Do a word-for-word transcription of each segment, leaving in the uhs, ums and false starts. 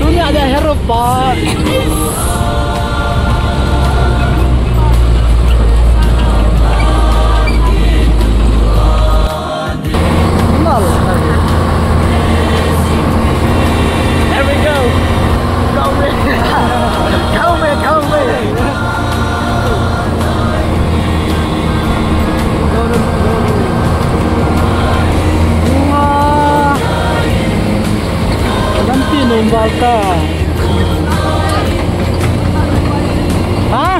Tunia dia hero pa. There we go. Go, man. Go, man. Go, man. Wow. Lampi nom val ta. Ha?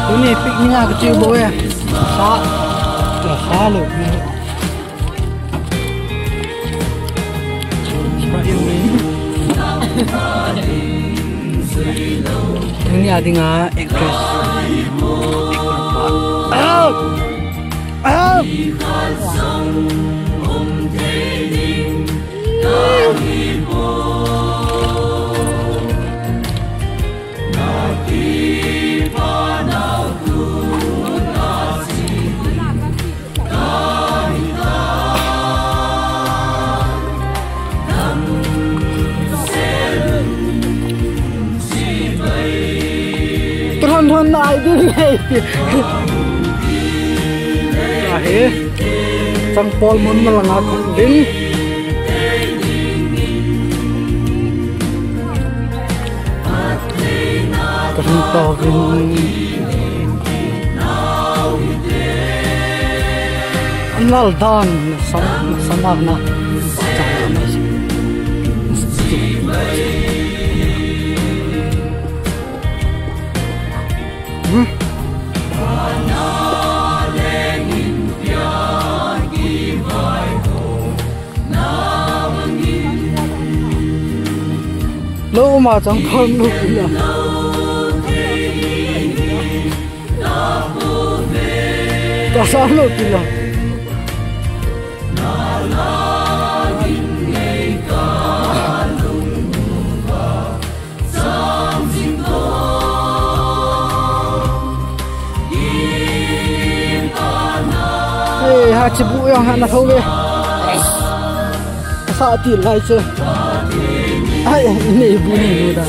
Tuni picnic a kache bou e. Sa. Sa lo. Tuni a dinga actress. Actor pa. Au! Au! Tuhan Tuhan na ai ding hei. Ahi. Changpol mun na langa thak ding. Ka hung to vin. An lal dan na sam, na sam na. Hmm? Lo ma chang khom lo kila. Ta sa lo kila. Hei, ha chibu jong ha na tho ve. Sa ti lai che. Ai, nei bu nei bu da.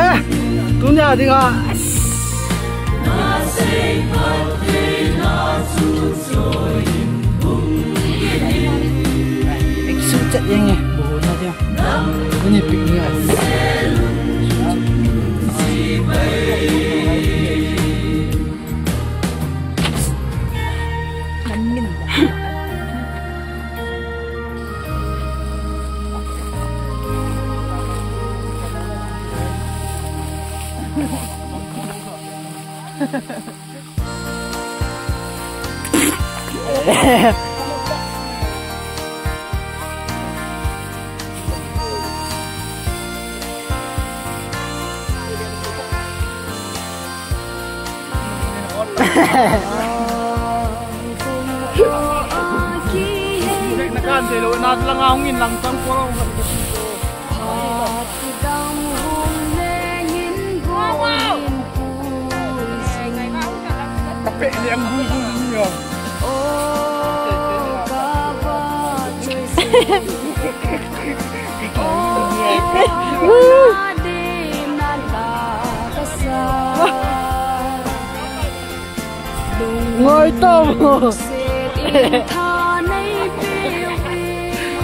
Ah, tunia dinga. Excited yang eh, buhuna dia. Ini picnic ah. Ngai tam.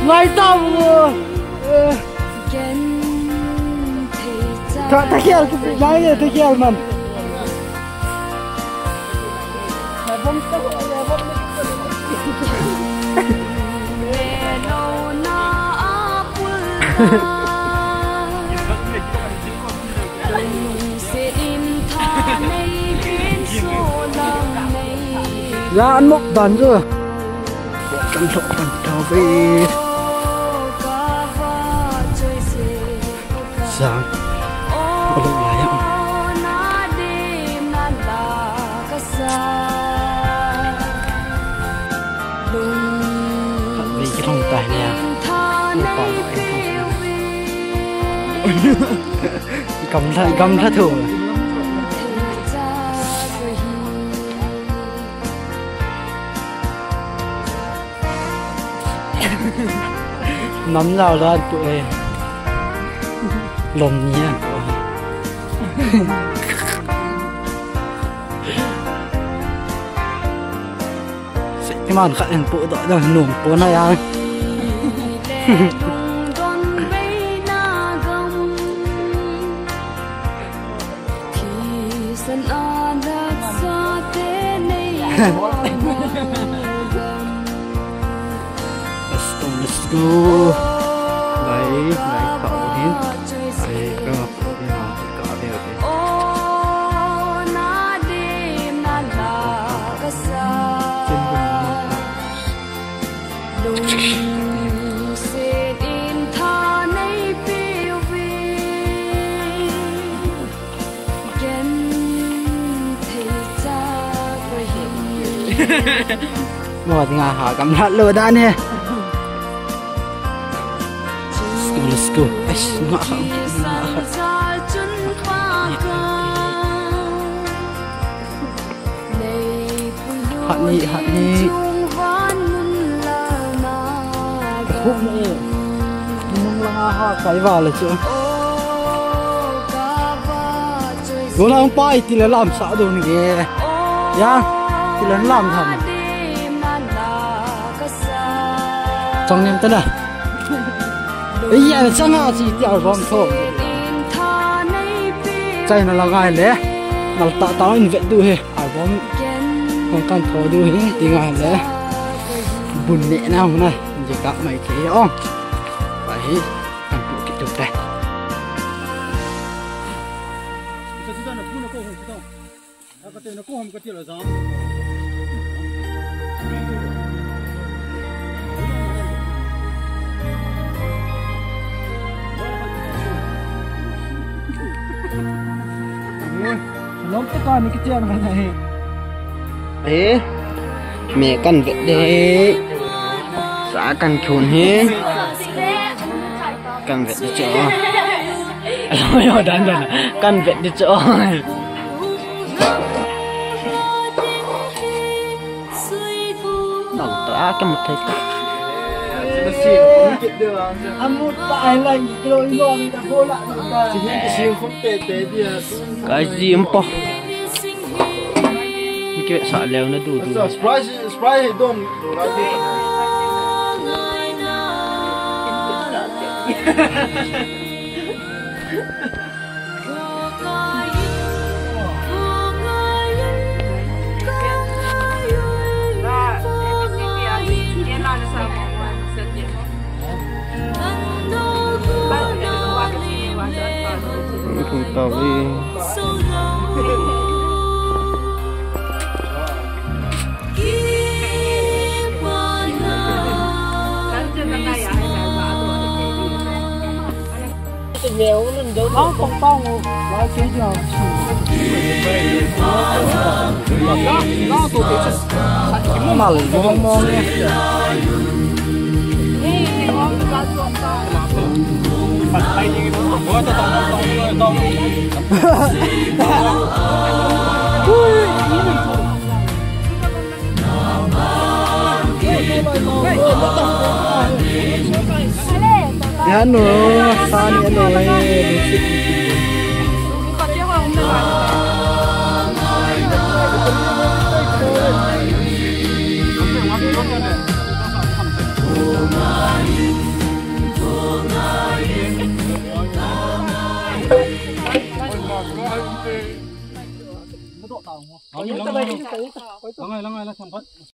Ngai tam. Tha, tha khel, ngai le, tha khel man. Lah an mok dan chu. Kan lhok kan tha ve. Sang. Alo lai ang. Khat ve kilhong tai nia. Upa lo en thong. Gamla, gamla thu. Nam lau la tu e. Lom ni an tu. Iman khat in pu doh doh nung pu na ya. Let's go, let's go. Lai, lai, kau hin. Ai, kau hin, kau hin. Mo dinga ha gamla lo dan he. Let's go, let's go. Eish, nga kha, nga kha. Hat ni, hat ni. Khum ni. Nung langa ha kai va le chu. Golang pa iti le lam sa do ni ge. Ya, ti le lam tham. Chang nem ta la. Iya, changa chi ti album tho. China la ngai le. Nal ta ta in vet du he. Album. Kong kan tho du he. Ti ngai le. Bun ne na mu na. Ji ka mai ke ong. Pai. Kan pu ki tu te. Lom te ka ni kiti an ka na he. Eh, me kan vet de. Sa kan khun he. Kan vet de cho. Alo yo dan dan. Kan vet de cho. Nang ta a ka mu thei ta. Amu ta ai lai ni kilo ilo ni ta bola ta. Ka ji um po. Ni ke sa leo na du du. Surprise, surprise dom. Mal mong mong e. Yan o, sani ano e. Langai, langai, langai,